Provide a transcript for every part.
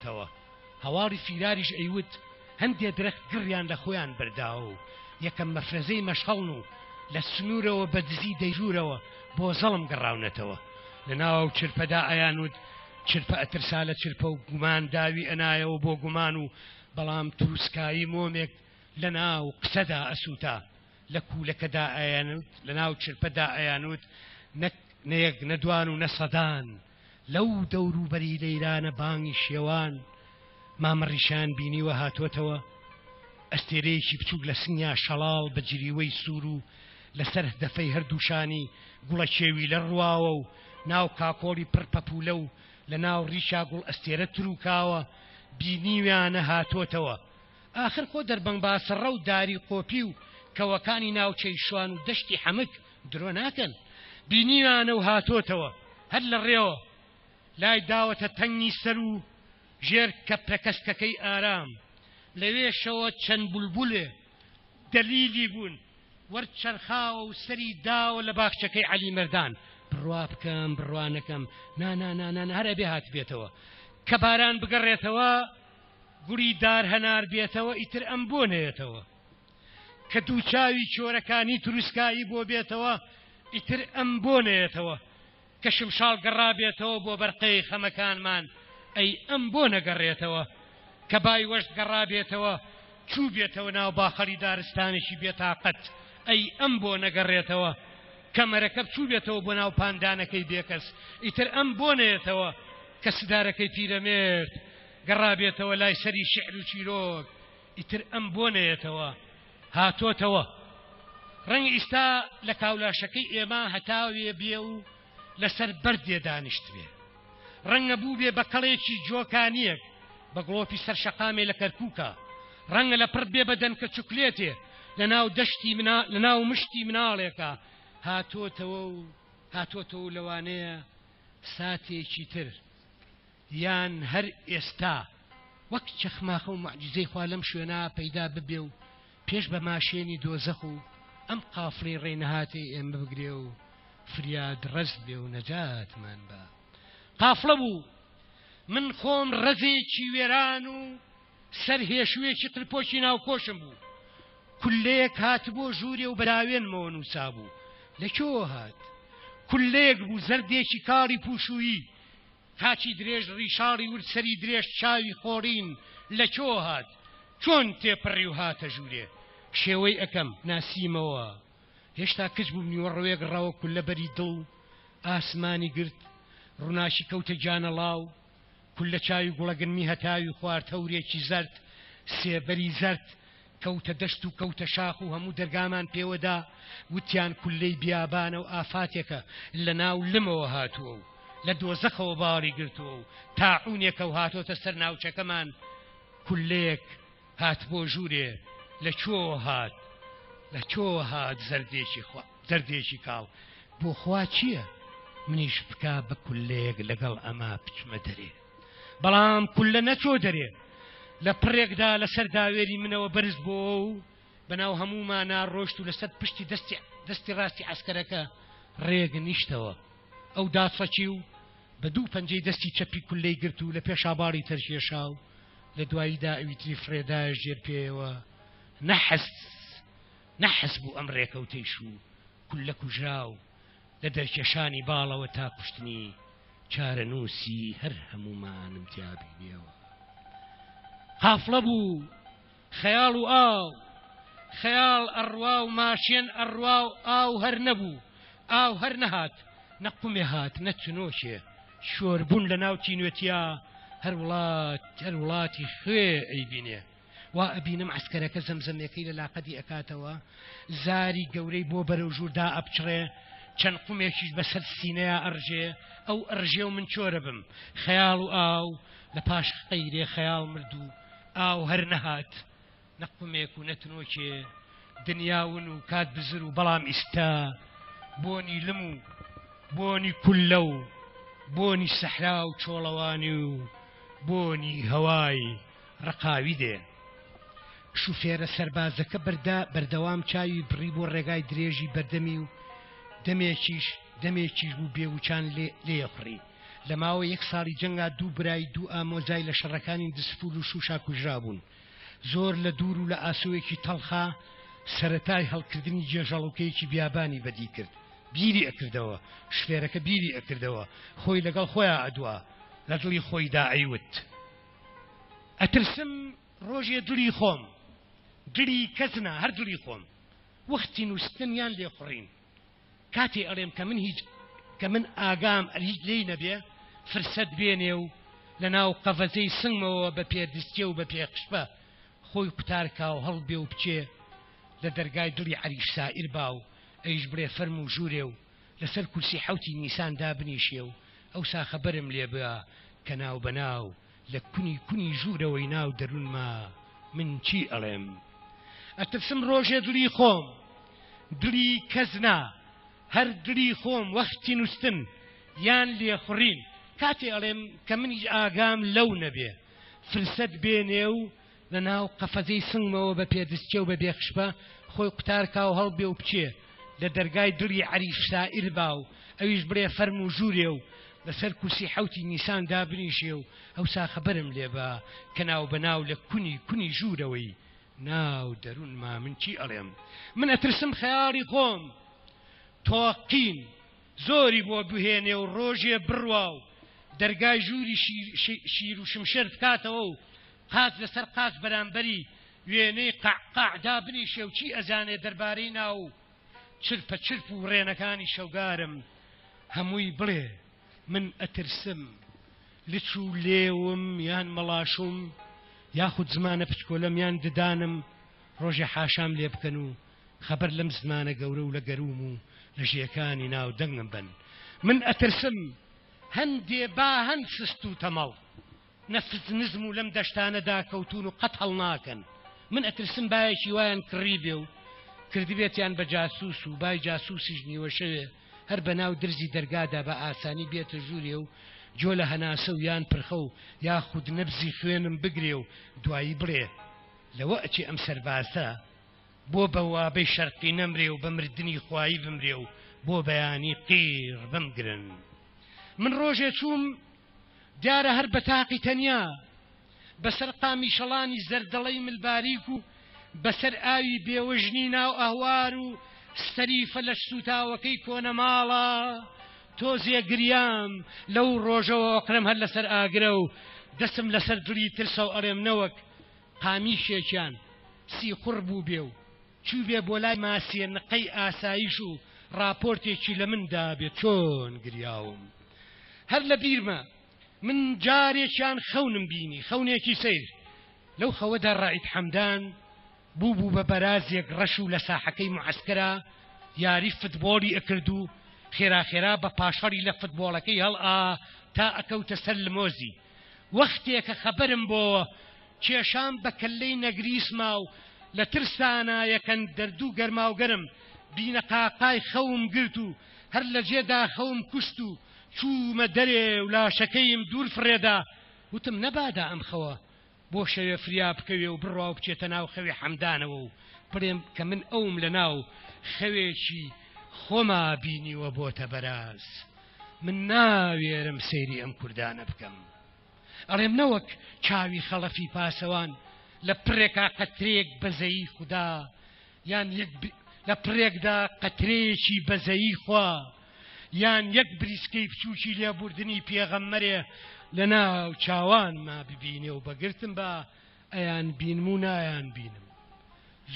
هاتۆتەوە. هەواڵی فیراریش ئەیوت هەندێ درەخت گڕیان لە خۆیان بەرداوە و یەکەم مەفرەزەی مەشخەڵن و لە سنوورەوە بە دزی دەیژوورەوە بۆ زەڵم گەڕاونەتەوە. لە ناو چرپەدا ئەیانوت چرپە ئەترسا لە چرپە و گومان داوی ئەنایەوە بۆ گومان و بەڵام تروسکایی مۆمێک لە ناو قسەدا ئەسووتا. لە کوولەکەدا ئەیانوت لە ناو چرپەدا ئەیانوت نەک نە یەک نە دوان و نە سەدان لەو دەوروبەری لەیرانە بانگی شێوان مامە ڕیشان بینیوە هاتۆتەوە ئەستێرەیەکی بچووک لە سنگیا شەڵاڵ بە جریوەی سوور و لەسەر دەفەی هەردوو شانی گوڵە کێوی لە ڕواوە و ناو کاکۆڵی پڕ پەپوولە و لە ناو ڕیشا گوڵ ئەستێرە تروکاوە بینیویانە هاتۆتەوە. ئاخر خۆ دەربەنگباسڕە و داری قۆپی و کەوەکانی ناوچەی شوان و دەشتی حەمک درۆ ناکەن. بینیویانە و هاتۆتەوە. هەر لە ڕێوە لای داوەتە تەنگی سەر و ژێر کەپرە کەسکەکەی ئارام. لەوێشەوە چەند بولبولێ دەلیلی بوون. وەرچەرخاوە و سەری داوە لە باخچەکەی عەلی مەردان. بڕوا بکەم بڕوا نەکەم نا نا نا نا هەر ئەبێ هاتبێتەوە. کە باران بگەڕێتەوە گوڵی دار هەنار بێتەوە ئیتر ئەم بۆ نەیەتەوە. کە دوو چاوی چۆرەکانی تروسکایی بۆ بێتەوە ئیتر ئەم بۆ نەیەتەوە. کە شمشاڵ گەڕابێتەوە بۆ بەرقەی خەمەکانمان ئەی ئەم بۆ نەگەڕێتەوە. کە بای وەشت گەڕابێتەوە چووبێتەوە ناو باخەڵی دارستانێکی بێتاقەت ئەی ئەم بۆ نەگەڕێتەوە. کە مەرەکەب چووبێتەوە بۆ ناو پاندانەکەی بێکەس ئیتر ئەم بۆ نەیەتەوە. کە سدارەکەی پیرەمێرد گەڕابێتەوە لای سەری شیعر و چیرۆک ئیتر ئەم بۆ نەیەتەوە هاتۆتەوە. ڕەنگە ئیستا لە کاولاشەکەی ئێمە هەتاوێ بێ و لەسەر بەردێ دانیشتبێ. ڕەنگە بووبێ بە کەڵێکی جۆکانییەک بە گڵۆپی سەر شەقامێ لە کەرکووکا. ڕەنگە لەپڕ بێ بە دەنکە چوکلێتێ لە ناو دەشتی منا لە ناو مشتی مناڵێکا هاتۆتەوە و هاتۆتەوە و لەوانەیە ساتێکی تر یان هەر ئێستا وەک چەخماخە و موعجیزەی خوا لەم شوێنە پەیدا ببێ و پێش بە ماشێنی دۆزەخ و ئەم قافڵەی ڕێ نەهاتەی ئێمە بگرێ و فریاد ڕەس بێ و نەجاتمان با. قافڵە بوو. من خۆم ڕەزێکی وێران و سەر هێشوویەکی قرپۆکی ناوکۆشم بوو. کوللەیەک هاتبووە ژوورێ و بە داوێنمەوە نووسابوو. لە کوێوە هات؟ کوللەیەک بوو، زەردێکی کاڵی پووشوویی، قاچی درێژ ڕیشاڵی ورد سەری درێژ چاوی خۆڵین لە کوێوە هات؟ چۆن تێپەڕی و هاتە ژوورێ؟ شێوەی ئەکەم، ناسیمەوە. هێشتا کچ بووم نیوەڕۆیەک ڕەوە کوللە بەری دڵ ئاسمانی گرت، ڕووناکی کەوتە گیانەڵاو، کوللە چاوی گوڵەگنمی هەتاوی خوارد هەورێکی زەرد، سێبەری زەرد، کەوتە دەشت و کەوتە شاخ و هەموو دەرگامان پێوە دا، وتیان کوللەی بیابانە و ئافاتێکە لە ناو لمەوە هاتووە و لە دۆزەخەوە باڵی گرتووە و تاعوونێکە و هاتۆتە سەر ناوچەکەمان، کوللەیەک هات بۆ ژوورێ لە کوێوە هات لە کوێوە هات زەردێکی خوا زەردێکی کاڵ بۆ خوا چییە منیش بکا بە کوللەیەک لەگەڵ ئەما بچمە دەرێ بەڵام کوللە نەچۆ دەرێ لە پڕێکدا لەسەر داوێری منەوە بەرز بۆ و بەناو هەموومانا ڕۆشت و لەسەر پشتی دەستی دەستی ڕاستی عەسکەرەکە ڕێک نیشتەوە ئەو داچڵەکی و بە دوو پەنجەی دەستی چەپی کوللەی گرت و لە پێشا باڵی تەرکێشا و لە دواییدا ئەویتری فڕێدایە ژێر پێیەوە نەحس نەحس بوو ئەم ڕێکەوتەیش و کوللە کوژراو لە دەرکێشانی باڵەوە تا کوشتنی چارەنووسی هەر هەموومانم تیا بینیەوە. قافڵە بوو خەیاڵ و ئاو، خەیاڵ ئەڕوا و ماشێن ئەڕوا و ئاو هەر نەبوو، ئاو هەر نەهات، نە قومێ هات نە چنۆکێ، شۆربوون لە ناو تینوێتیا هەر وڵات هەر وڵاتی خوێ ئەیبینێ. وا ئەبینم عەسکەرەکە زەمزەمێکەی لە لاقەدی ئەکاتەوە، زاری گەورەی بۆ بەرەو ژوور دائەپچڕێ، چەند قومێکیش بەسەر سینەیا ئەڕژێ، ئەو ئەڕژێ و من چۆرە بم. خەیاڵ و ئاو، لە پاش قەیرێ خەیاڵ مرد و ئاو هەر نەهات، نە قومێک و نە تنۆکێ، دنیا ون و کات بزر و بەڵام ئیستا بۆنی لم و بۆنی کوللە و بۆنی سەحرا و چۆڵەوانی و بۆنی هەوای ڕقاوی دێ. شوفێرە سەربازەکە بەردە بەردەوام چاوی بڕی بۆ ڕێگای درێژی بەردەمی و دەمێکیش دەمێکیش بوو بێ وچان لێ لێیەخوڕی. لە ماوەی یەک ساڵی جەنگا دوو برای دوو ئامۆزای لە شەڕەکانی دزفول و شوشا کوژرابوون. زۆر لە دوور و لە ئاسۆیەکی تەڵخا سەرەتای هەڵکردنی گێژەڵوکەیەکی بیابانی بەدی کرد. بیری ئەکردەوە. شفێرەکە بیری ئەکردەوە. خۆی لەگەڵ خۆیا ئەدوا. لە دڵی خۆیدا ئەیوت. ئەترسم ڕۆژێ دڵی خۆم، دڵی کەس نا، هەر دڵی خۆم، وەختی نووستن یان لێخوڕین، کاتێ ئەڵێم کە من هیچ کە من ئاگام ئەر هیچ لێی نەبێ فرسەت بێنێ و لە ناو قەفەزەی سنگمەوە بە پێدستێ و بە پێخشپە خۆی قوتار کا و هەڵبێ و بچێ لە دەرگای دڵی عەریش سائیر با و ئەویش بڵێ فەرموو ژوورێ و لەسەر کورسی حەوتی نیسان دابنیشێ و ئەوسا خەبەرم لێ با کە ناو بە ناو لە کونی کونی ژوورەوەی ناو دەروونما من چی ئەڵێم؟ ئەترسم ڕۆژێ دڵی خۆم، دڵی کەس نا، هەر دڵی خۆم وەختی نووستن یان لێخوڕین، کاتێ ئەڵێم کە منیش ئاگام لەو نەبێ، فرسەت بێنێ و لە ناو قەفەزەی سنگمەوە بە پێدسکێ و بە بێخشپە خۆی قوتار کا و هەڵبێ و بچێ لە دەرگای دڵی عەریف سائیر با و ئەویش بڵێ فەرموو ژوورێ و لە سەر کورسی حەوتی نیسان دابنیشێ و ئەوسا خەبەرم لێ با کە ناوبەناو لە کونی کونی ژوورەوەی ناو دەروونما من چی ئەڵێم. من ئەترسم خەیاڵی خۆم تۆقین زۆری بۆ بهێنێ و ڕۆژێ بڕوا و دەرگای ژووری شیر و شمشێر بکاتەوە و قاچ لەسەر قاچ بەرامبەری وێنەی قەعقاع دابنیشێ و چی ئەزانێ دەربارەی ناو و چرپە چرپ و وڕێنەکانی شەوگارم هەمووی بڵێ من ئەترسم لچ و لێوم یان مەڵاشوم یاخود زمانە پچکۆلەم یان ددانم ڕۆژێ حاشام لێ بکەن و خەبەر لەم زمانە گەورە و لە گەرووم و لە ژێکانی ناو دەنگم بن. من ئەترسم هەندێ با هەن سست و تەمەڵ، نەفس نزم و لەم دەشتانەدا کەوتوون و قەت هەڵناکەن. من ئەترسم بایەکی وایان کڕیبێ و کردبێتیان بە جاسووس و بای جاسووسیش نیوەشەوێ هەر بە ناو درزی دەرگادا بە ئاسانی بێتە ژوورێ و گۆ لە هەناسە و یان پرخە و یاخود نەبزی خوێنم بگرێ و دوایی بڵێ لەوە ئەچێ ئەم سەربازە بۆ بەوابەی شەرقی نەمرێ و بە مردنی خوایی بمرێ و بۆ بەیانی قیڕ بمگرن. من ڕۆژێ چووم، دیارە هەر بە تاقی تەنیا، بەسەر قامیشەڵانی زەردەڵەی ملباریک و بەسەر ئاوی بێوەژنی ناو ئەهوار و سەری فەلەش سووتاوەکەی کۆنەماڵە تۆزێ گریام، لەو ڕۆژەوە ئۆقرەم هەر لەسەر ئاگرە و دەسم لەسەر دڵی ترسە و ئەڵێم نەوەک قامیشێکیان سیخوڕ بووبێ و چووبێ بۆ لای ماسیە نقەی ئاسایش و ڕاپۆرتێکی لە من دابێ چۆن گریاوم. هەر لە بیرمە من جارێکیان خەونم بینی، خەونێکی سەیر. لەو خەوەدا ڕائید حەمدان بووبوو بە بەرازێک ڕەش و لە ساحەکەی موعەسکەرا یاری فتبۆڵی ئەکرد و خێرا خێرا بە پاشەڵی لە فتبۆڵەکەی هەڵئا تا ئەکەوتە سەر لمۆزی. وەختێ کە خەبەرم بۆوە کێشام بە کەللەی نەگریسما و لە ترسانا یەکەن دەردوو گەرماوگەرم بینەقاقای خەوم گرت و هەر لە جێدا خەوم کوشت و چوومە دەرێ و لاشەکەیم دوور فڕێدا وتم نەبادا ئەم خەوە بۆ شەوێ فریا بکەوێ و بڕوا و بچێتە ناو خەوی حەمدانەوە و بڵێم کە من ئەوم لە ناو خەوێکی خۆما بینیوە بۆتە بەراز. من ناوێرم سەیری ئەم کوردانە بکەم. ئەڵێم نەوەک چاوی خەڵەفی پاسەوان لە پڕێکا قەترەیەک بەزەیی خودا یان یەک لە پڕێکدا قەترەیەکی بەزەیی خوا یان یەک بریسکەی بچووکی لێبوردنی پێغەممەرێ لە ناو چاوانما ببینێ و بەگرتم بە ئەیان بینم و نایان بینم.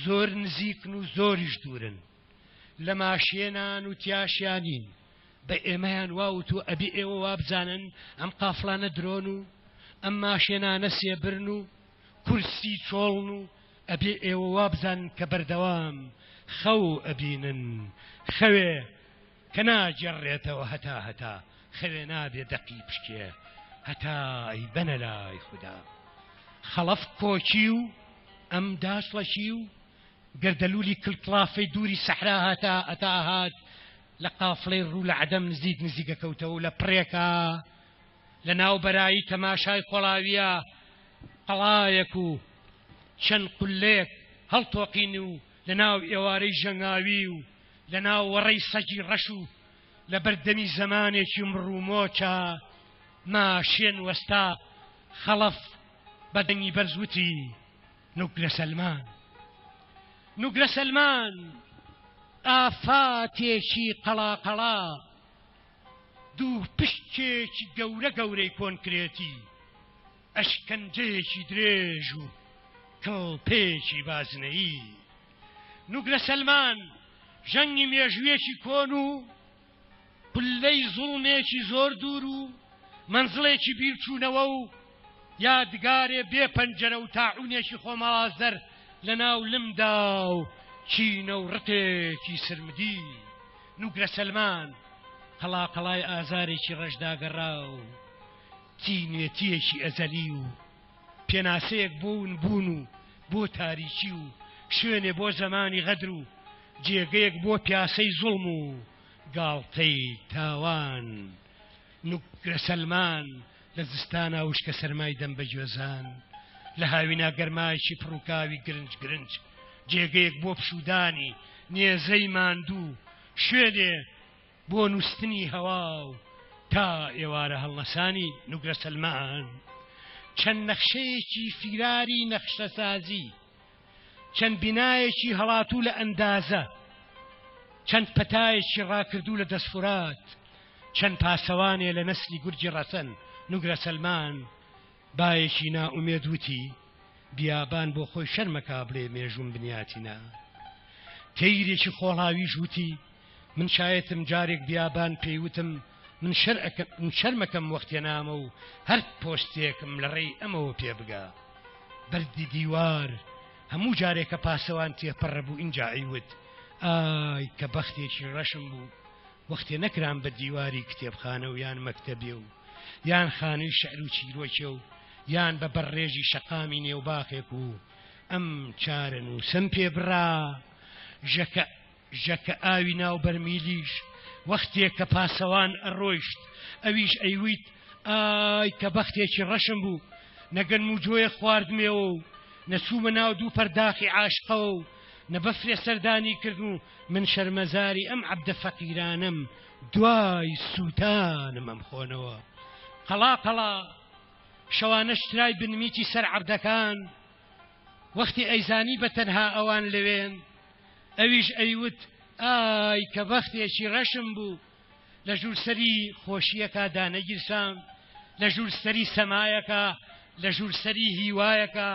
زۆر نزیکن و زۆریش دوورن. لە ماشێنان و تیاشیانین. بە ئێمەیان وا وتووە ئەبێ ئێوە وابزانن ئەم قافڵانە درۆن و ئەم ماشێنانە سێبرن و کورسی چۆڵن و ئەبێ ئێوە وابزانن کە بەردەوام خەو ئەبینن، خەوێ کە ناگێڕرێتەوە هەتا هەتا، خەوێ نابێ دەقی بشکێ هەتا ئەیبەنە لای خودا. خەڵەف کۆکی و ئەم داچڵەکی و گەردەلوولی کلکڵافەی دووری سەحرا هەتا هەتا هات لە قافڵەی ڕوو لە عەدەم نزیک نزیک ئەکەوتەوە و لە پڕێکا لە ناو بەرایی تەماشای قۆڵاوییە قەڵایەک و چەند قوللەیەک هەڵتۆقین و لە ناو ئێوارەی ژەنگاوی و لە ناو وەڕەی سەگی ڕەش و لە بەر دەمی زەمانێکی مڕومۆچا. ماشێن وەستا، خەڵەف بە دەنگی بەرز وتی، نوگرە سەلمان. نوگرە سەلمان ئافاتێکی قەڵا قەڵا، دووپشکێکی گەورە گەورەی کۆنکرێتی، ئەشکەنجەیەکی درێژ و کڵپەیەکی بازنەیی. نوگرە سەلمان ژەنگی مێژوویەکی کۆن و قوللەی زوڵمێکی زۆر دوور و مەنزڵێکی بیرچوونەوە و یادگارێ بێ پەنجەرە و تاعوونێکی خۆماڵازدەر لە ناو لمدا و کینە و ڕقێکی سرمدی. نوگرە سەلمان قەڵا قەڵای ئازارێکی ڕەش داگەڕاو، تینوێتییەکی ئەزەلی و پێناسەیەک بۆ ونبوون و بۆ تاریکی و شوێنێ بۆ زەمانی غەدر و جێگەیەک بۆ پیاسەی زوڵم و گاڵتەی تاوان. نوگرە سەلمان لە زستانا وشکە سەرمای دەم بە گوێزان، لە هاوینا گەرمایەکی پڕوکاوی گرنج گرنج، جێگەیەک بۆ پشوودانی نێزەی ماندوو، شوێنێ بۆ نووستنی هەوا و تا ئێوارە هەڵنەسانی نوگرە سەلمان، چەند نەخشەیەکی فیراری نەخشەسازی، چەند بینایەکی هەڵاتوو لە ئەندازە، چەند پەتایەکی ڕاکردوو لە دەست فورات، چەند پاسەوانێ لە نەسلی گورگی ڕەسەن، نوگرە سەلمان بایەکی نائومێد وتی، بیابان بۆ خۆی شەرمەکا بڵێ مێژووم بنیاتی نا. تەیرێکی خۆڵاویش وتی، من شایەتم جارێک بیابان پێی وتم من شەرمەکەم وەختێ نامە و هەر پۆستێکم لە ڕێی ئەمەوە پێ بگا. بەردی دیوار هەموو جارێ کە پاسەوان تێپەڕبوو ئینجا ئەیوت، ئای کە بەختێکی ڕەشم بوو وەختێ نەکرام بە دیواری کتێبخانە و یان مەکتەبێ و یان خانووی شعر و چیرۆکێ و یان بە بەرڕێژی شەقامی نێو باخێک و ئەم چارەنووسەم پێ بڕا. ژەکە ژەکە ئاوی ناو بەرمیلیش وەختێ کە پاسەوان ئەڕۆیشت ئەویش ئەیویت ئای کە بەختێکی ڕەشم بوو نە گەنم و جۆیە خواردمێەوە و نە چوومە ناو دوو پەرداخی عاشقەوە و نە بەفرێ سەردانی کردم و من شەرمەزاری ئەم عەبدە فەقیرانەم دوای سووتانم ئەم خۆنەوە قەڵا قەڵا شەوانەش ترای بنمیچی سەر عەبدەکان وەختی ئەیزانی بە تەنها ئەوان لەوێن ئەویش ئەیوت ئای کە بەختێکی ڕەشم بوو لە ژوور سەری خۆشییەکە دانەگیرسام، لە ژوور سەری سەمایەکە، لە ژوور سەری هیوایەکە،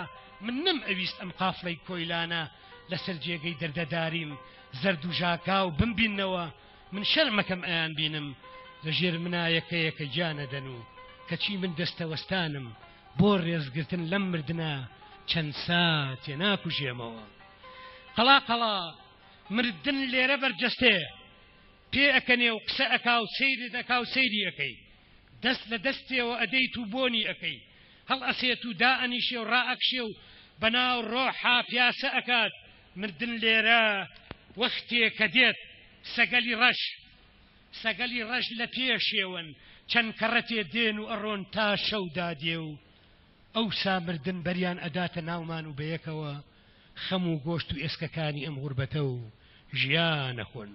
من نەم ئەویست ئەم قافڵەی کۆیلانە لەسەر جێگەی دەردەداریم زەرد و ژاکاو بمبیننەوە، من شەرمەکەم ئەیانبینم لە ژێر منا یەکە یەکە گیان ئەدەن و کەچی من دەستەوەستانم بۆ ڕێزگرتن لەم مردنە چەند ساتێ ناکوژێمەوە. قەڵا قەڵا مردن لێرە بەرجەستەیە. پێ ئەکەنێ و قسە ئەکا و سەیرت ئەکا و سەیری ئەکەی. دەست لە دەستێوە ئەدەیت و بۆنی ئەکەی. هەڵئەسێت و دائەنیشێ و ڕائەکشێ و بەناو ڕۆحا پیاسە ئەکات. مردن لێرە وەختێ کە دێت سەگەلی ڕەش سەگەلی ڕەش لە پێشێوەن چەند کەڕەتێ دێن و ئەڕۆن تا شەو دادێ و ئەوسا مردن بەریان ئەداتە ناومان و بەیەکەوە خەم و گۆشت و ئێسکەکانی ئەم غوربەتە و ژیانە خۆن.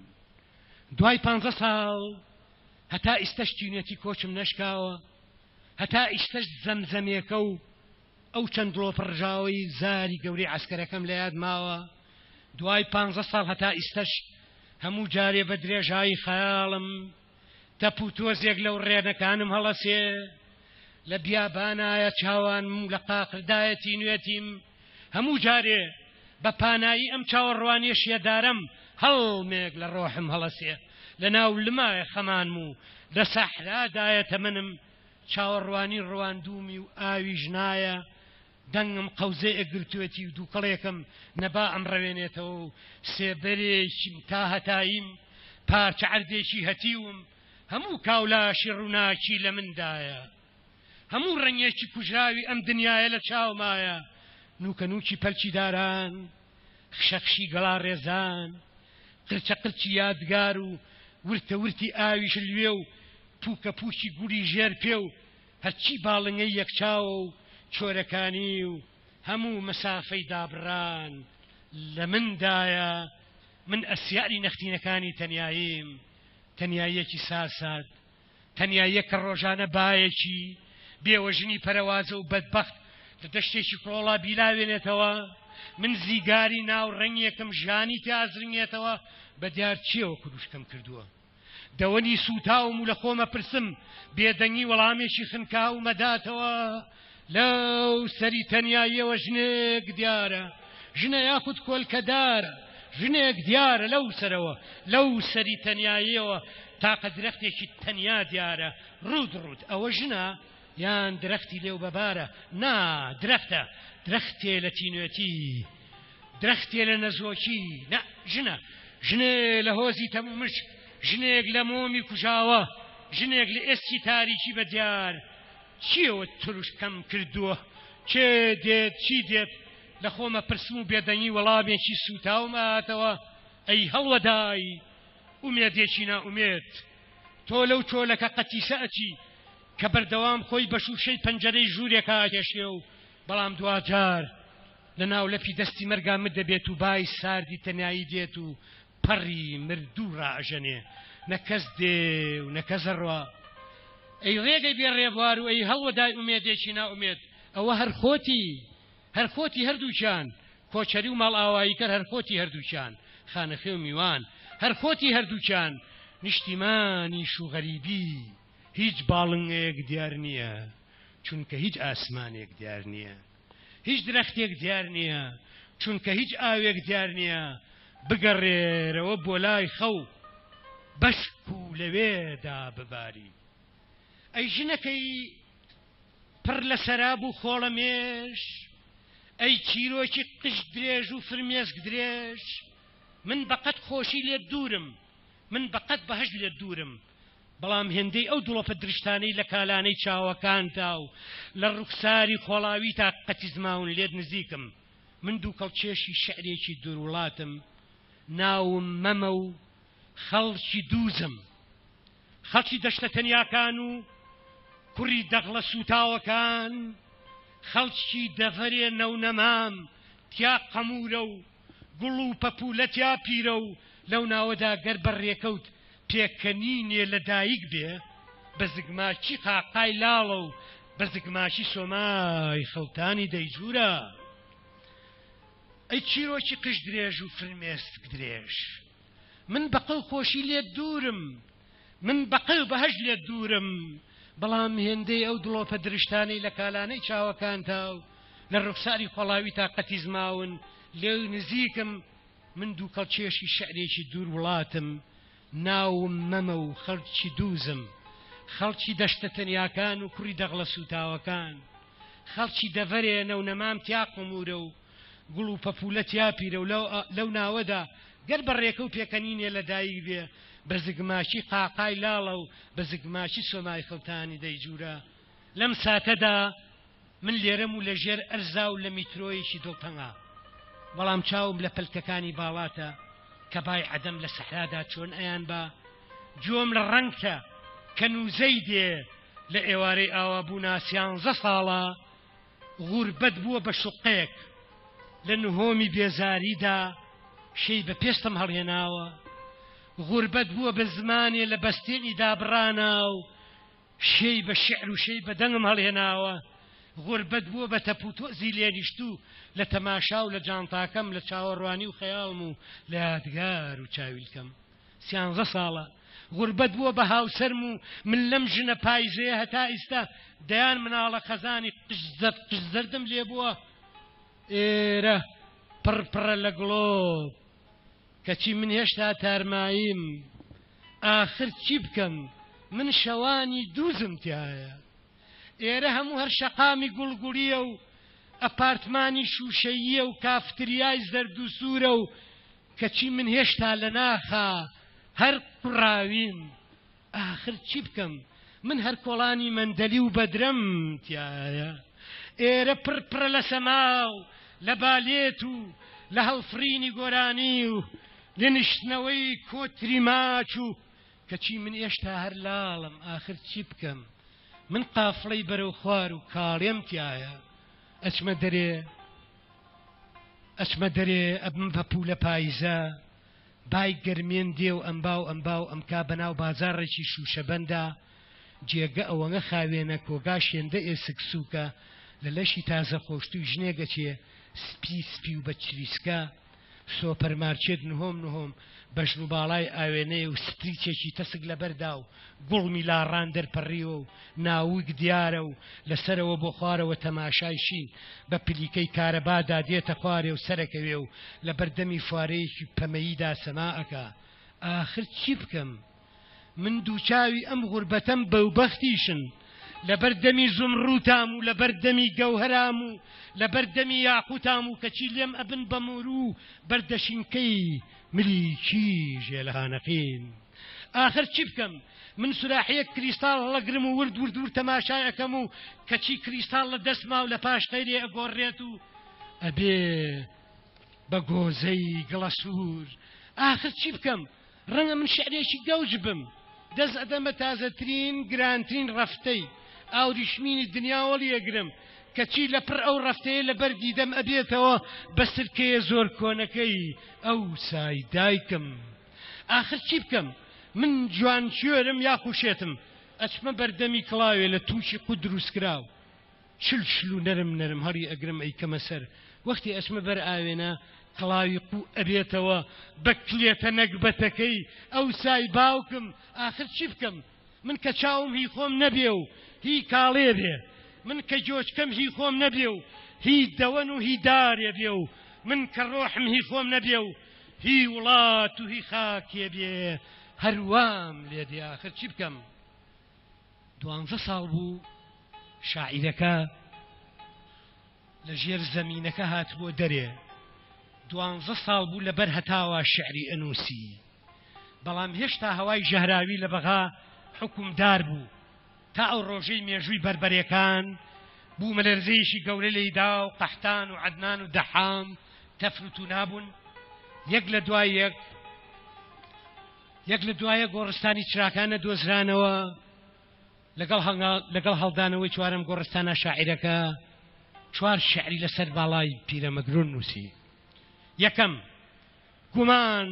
دوای پانزە ساڵ هەتا ئیستەش تینوێتی کۆچم نەشکاوە، هەتا ئیستەش زەمزەمێکە و ئەو چەند دڵۆپە ڕژاوەی زاری گەورەی عەسکەرەکەم لە یاد ماوە. دوای پانزە ساڵ هەتا ئیستەش هەموو جارێ بە درێژایی خەیاڵم تەپ و تۆزێک لەو ڕێنەکانم هەڵەسێ. لە بیابانایە چاوانم و لە قاقردایە تینوێتیم. هەموو جارێ بە پانایی ئەم چاوەڕوانیە شێدارەم هەڵمێک لە ڕۆحم هەڵەسێ. لە ناو لمایە خەمانم و لە سەحرادایە تەمەنم چاوەڕوانی ڕواندوومی و ئاویش نایە. دەنگم قەوزەیەک گرتوێتی و دووکەڵێکم نەبا ئەمڕەوێنێتەوە و سێبەرێکیم تا هەتاییم، پارچە عەردێکی هەتیوم، هەموو کاولاشی ڕووناکی لە مندایە. هەموو ڕەنگێکی کوژراوی ئەم دنیایە لە چاومایە، نووکەنووکی پەلکی داران، خشەخشی گەڵاڕێزان، قرچەقرچی یادگار و ورتە ورتی ئاوی شلوێ و پووکەپووکی گوڵی ژێر پێ و هەرچی باڵنگەی یەکچاوە و چۆرەکانی و هەموو مەسافەی دابڕان لە مندایە، من ئەسیاری نەختینەکانی تەنیاییم، تەنیاییەکی سارد سارد. تەنیاییەک کە ڕۆژانە بایەکی بێوەژنی پەرەوازە و بەدبەخت لە دەشتێکی کڵۆڵا بیلاوێنێتەوە، من زیگاری ناو ڕەنگێکم ژانی تیا ئەزرنگێتەوە، بە دیار چییەوە کوروشکەم کردووە؟ دەوەنی سووتاوم و لە خۆم ئەپرسم، بێدەنگی وەڵامێکی خنکاوم ئەداتەوە، لەو سەری تەنیاییەوە ژنێک دیارە، ژنە یاخود کۆلکەدارە، ژنێک دیارە لەو سەرەوە، لەو سەری تەنیاییەوە تاقە درەختێکی تەنیا دیارە، ڕووت ڕووت، ئەوە ژنە یان درەختی لێو بەبارە؟ نا، درەختە، درەختێ لە تینوێتی، درەختێ لە نەزۆکی، نا، ژنە، ژنێ لە هۆزی تەمومژ، ژنێک لە مۆمی کوژاوە، ژنێک لە ئێسکی تاریکی بە دیار چییەوە تروشکەم کردووە؟ کێ دێت، چی دێت؟ لە خۆم ئەپرسم و بێدەنگی وەڵامێکی سووتاوم ئەهاتەوە، ئەی هەڵوەدای ئومێدێکی نائومێد، تۆ لەو چۆلەکە قەتیسە ئەچی کە بەردەوام خۆی بە شووشەی پەنجەرەی ژوورێکا ئەکێشێ و بەڵام دواجار لە ناو لەپی دەستی مەرگا مت دەبێت و بای ساردی تەنیایی دێت و پەڕی مردوو ڕائەژەنێ، نە کەس دێ و نە کەس ئەڕوا. ئەی ڕێگەی بێ ڕێبوار و ئەی هەڵوەدای ئومێدێکی نائومێد، ئەوە هەر خۆتی، هەر خۆتی هەردووکیان، کۆچەری و ماڵئاواییکەر هەر خۆتی هەردووکیان، خانەخوێ و میوان، هەر خۆتی هەردووکیان، نیشتیمانیش و غەریبی. هیچ باڵنگەیەک دیار نییە، چونکە هیچ ئاسمانێک دیار نییە. هیچ درەختێک دیار نییە، چونکە هیچ ئاوێک دیار نییە، بگەڕێرەوە بۆ لای خەو، بەشک و لەوێدا بباری. ئەی ژنەکەی پڕ لە سەراب و خۆڵەمێش، ئەی چیرۆکی قژ درێژ و فرمێسک درێژ، من بەقەد خۆشی لێت دوورم، من بەقەد بەهەشت لێت دوورم، بەڵام هێندەی ئەو دڵۆپە درشتانەی لە کالانەی چاوەکانتا و لە ڕوخساری خۆڵاویتا قەتیس ماون لێت نزیکم. من دووکەڵکێشی شیعرێکی دووروڵاتم، ناوم مەمە و خەڵکی دووزم. خەڵکی دەشتە تەنیاکان و کوڕی دەغڵە سووتاوەکان، خەڵکی دەڤەرێ نەونەمام تیا قەموورە و گوڵ و پەپوولە تیا پیرە و لەو ناوەدا گەر بە ڕێکەوت پێکەنینێ لە دایک بێ، بە زگماکی قاقای لاڵە و بە زگماکی سۆمای خەڵتانی دەیجوورە. ئەی چیرۆکی قژ درێژ و فرمێسک درێژ! من بە قەو خۆشی لێت دوورم، من بە قەو بەهەشت لێت دوورم، بەڵام هێندەی ئەو دڵۆپە درشتانەی لە کالانەی چاوەکانتا و لە ڕوخساری خۆڵاویتا قەتیس ماون، لێو نزیکم، من دووکەڵکێشی شیعرێکی دوور وڵاتم، ناوم مەمە و خەڵکی دووزم، خەڵکی دەشتە تەنیاکان و کوڕی دەغڵە سووتاوەکان، خەڵکی دەڤەرێ نەونەمام تیا قوموورە و گوڵ و پەپوولە تیا پیرە و لەو ناوەدا گەر بە ڕێکە و پێکەنینێ لە دایک بێ، بە زگماکی قاقای لاڵە و بە زگماکی سۆمای خڵتانی دەیجوورە. لەم ساتەدا من لێرەم و لە ژێر ئەرزا و لە میترۆیەکی دڵتەنگا، بەڵام چاوم لە پەلکەکانی باڵاتە کە بای عەدەم لە سەحرادا چۆن ئەیانبا، گوێم لە ڕەنگتە کە نووزەی دێ لە ئێوارەی ئاوابوونا سیانزە ساڵە غوربەت بووە بە شوققەیەک لە نهۆمی بێزاریدا شێی بە پێستم هەڵهێناوە، غوربەت بووە بە زمانێ لە بەستێنی دابڕانا و شێی بە شیعر و شێی بە دەنگم هەڵهێناوە، غوربەت بووە بە تەپوتۆزی لێنیشتوو لە تەماشا و لە جانتاکەم، لە چاوەڕوانی و خەیاڵم و لە یادگار و چاویلکەم. سیانزە ساڵە غوربەت بووە بە هاوسەرم و من لەم ژنە پایزەیە هەتا ئیستا دەیان مناڵە خەزانی قژ زەرد قژ زەردم لێ بووە. ئێرە پڕ پڕە لە گڵۆپ، کەچی من هێشتا تارماییم. ئاخر چی بکەم من شەوانی دووزم تیایە. ئێرە هەموو هەر شەقامی گوڵگوڵییە و ئەپارتمانی شووشەییە و کافتریای زەرد و سوورە و کەچی من هێشتا لە ناخا هەر قوڕاویم. ئاخر چی بکەم من هەر کۆڵانی مەندەلی و بەدرەم تیایە. ئێرە پڕ پڕە لە سەما و لە بالێت و لە هەڵفڕینی گۆرانی و لە نیشتنەوەی کۆتری ماچ و کەچی من ئێشتا هەر لاڵم. ئاخر چی بکەم من قافڵەی بەرەو خوار و کاڵێم تیایە. ئەچمە دەرێ ئەچمە دەرێ ئەبم بە پوولە پایزە. بای گەرمێن دێ و ئەمبا و ئەمبا و ئەمکا بەناو بازاڕێکی شووشەبەندا. جێگە ئەوەنە خاوێنە، کۆگاش هێندە ئێسک سووکە، لە لەشی تازە خۆشتووی ژنێک ئەچێ، سپی سپی و بە چریسکە. سۆپەرمارکێت نهۆم نهۆم بەژن و باڵای ئاوێنەیە و ستریچێکی تەسک لەبەردا و گوڵمی لاڕان دەرپەڕیوە و ناوک دیارە و لەسەرەوە بۆ خوارەوە تەماشای شین بە پلیکەی کارەبادا دێتە خوارێ و سەرەکەوێ و لەبەردەمی فوارەیەکی پەمەییدا سەما ئەکا. ئاخر چی بکەم؟ من دووچاوی ئەم غوربەتەم بەوبەختیشن لەبەر دەمی زومڕوتام و لەبەر دەمی گەوهەرام و لەبەر دەمی یاقوتام و کەچی لێم ئەبن بە مورو بەردەشینکەی ملی کیژێ لە خانەقین. ئاخر چی بکەم؟ من سوراحیەک کریستاڵ هەڵەگرم و ورد ورد ورد تەماشای ئەکەم و کەچی کریستاڵ لە دەستما و لە پاش تەیرێ ئەگۆڕێت و ئەبێ بە گۆزەی گڵەسوور. ئاخر چی بکەم؟ ڕەنگە من شیعرێکی گەوج بم، دەست ئەدەمە تازەترین گرانترین ڕەفتەی ئاوریشمینی دنیا وەڵی ئەگرم، کەچی لەپڕ ئەو ڕەفتەیە لەبەر دیدەم ئەبێتەوە بە سرکەیە زۆر کۆنەکەی ئەوسای دایکم. ئاخر چی بکەم؟ من جوانکوێرم یاخو شێتم؟ ئەچمە بەردەمی کڵاوێ لە تووکی قوو دروستکراو، شل شل و نەرم نەرم هەڵی ئەگرم ئەیکەمە سەر، وەختی ئەچمە بەر ئاوێنە کڵاوی قوو ئەبێتەوە بە کلێتە نەگبەتەکەی ئەوسای باوکم، ئاخر چی بکەم من کە چاوم هی خۆم نەبێ و هی کاڵێ بێ، من کە گۆچکەم هی خۆم نەبێ و هی دەوەن و هی دارێ بێ و من کە ڕۆحم هی خۆم نەبێ و هی وڵات و هی خاکێ بێ، هەر وام لێ دێ ئاخر چی بکەم؟ دوانزە ساڵ بوو شاعیرەکە لە ژێر زەمینەکە هاتبووە دەرێ، دوانزە ساڵ بوو لەبەر هەتاوا شیعری ئەنووسی، بەڵام هێشتا هەوای ژەهراوی لە بەغا حوکمدار بوو، تا ئەو ڕۆژەی مێژووی بەربەرێکان بوومەلەرزەیەکی گەورە لێیدا و قەحتان و عەدنان و دەحام تەفروتونا بوون یەک لە دوای یەک. یەک لە دوایە گۆڕستانی چراکان نەدۆزرانەوە، لەگەڵ لەگەڵ هەڵدانەوەی چوارەم گۆڕستانە شاعیرەکە چوار شعری لەسەر باڵای پیرەمەگرون نووسی. یەکەم، گومان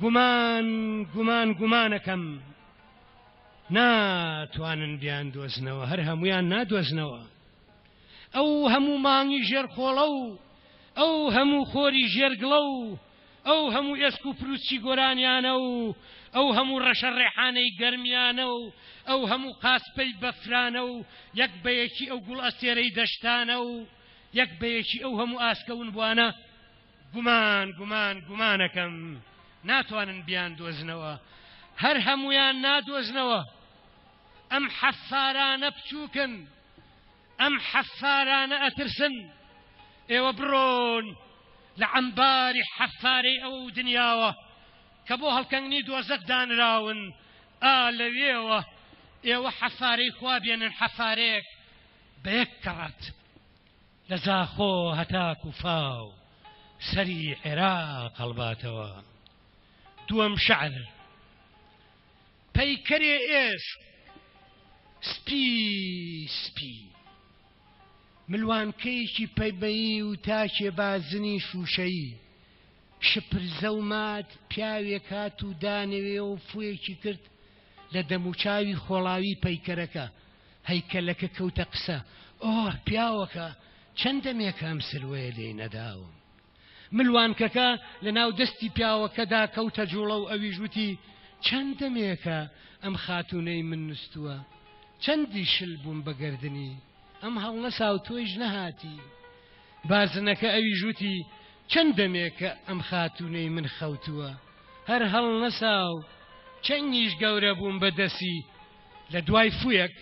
گومان گومان گومانەکەم ناتوانن بیاندۆزنەوە، هەر هەمویان نادۆزنەوە. ئەو هەموو مانگی ژێر خۆڵە و ئەو هەموو خۆری ژێر گڵە و ئەو هەموو ئێسک و پروسکی گۆرانیانە و ئەو هەموو ڕەشە ڕێحانەی گەرمیانە و ئەو هەموو قاسپەی بەفرانە و یەک بە یەکی ئەو گوڵ ئەستێرەی دەشتانە و یەک بە یەکی ئەو هەموو ئاسکە ونبوانە، گومان گومان گومانەکەم ناتوانن بیاندۆزنەوە، هەر هەموویان نادۆزنەوە. ئەم حەفارانە بچووکن، ئەم حەفارانە ئەترسن، ئێوە بڕۆن لە عەمباری حەفارەی ئەو دنیاوە کە بۆ هەڵکەنگنی دۆزەخ دانراون، ئا لەوێوە ئێوە حەفارەی خوا بێنن، حەفارەیەک بە یەک کەڕەت لە زاخۆ هەتاکو فاو سەری عێراق هەڵباتەوە. دووەم شعر. پەیکەرێ ئێسک سپی سپی. ملوانکەیەکی پەمەیی و تاکێ بازنی شووشەیی. شپرزە و مات پیاوێک هات و دانەوێ و فوویەکی کرد لە دەموچاوی خۆڵاوی پەیکەرەکە. هەیکەلەکە کەوتە قسە، ئۆه پیاوەکە چەند دەمێکە ئەم سروەیە لێی نەداوم. ملوانکەکە لە ناو دەستی پیاوەکەدا کەوتە جوڵە و ئەویش وتی، چەند دەمێکە ئەم خاتوونەی من نوستووە، چەندی شل بووم بە گەردنی، ئەم هەڵنەسا و تۆیش نەهاتی. بازنەکە ئەویش وتی، چەند دەمێکە ئەم خاتوونەی من خەوتووە، هەر هەڵنەسا و چەنگیش گەورە بووم بە دەسی. لە دوای فوویەک.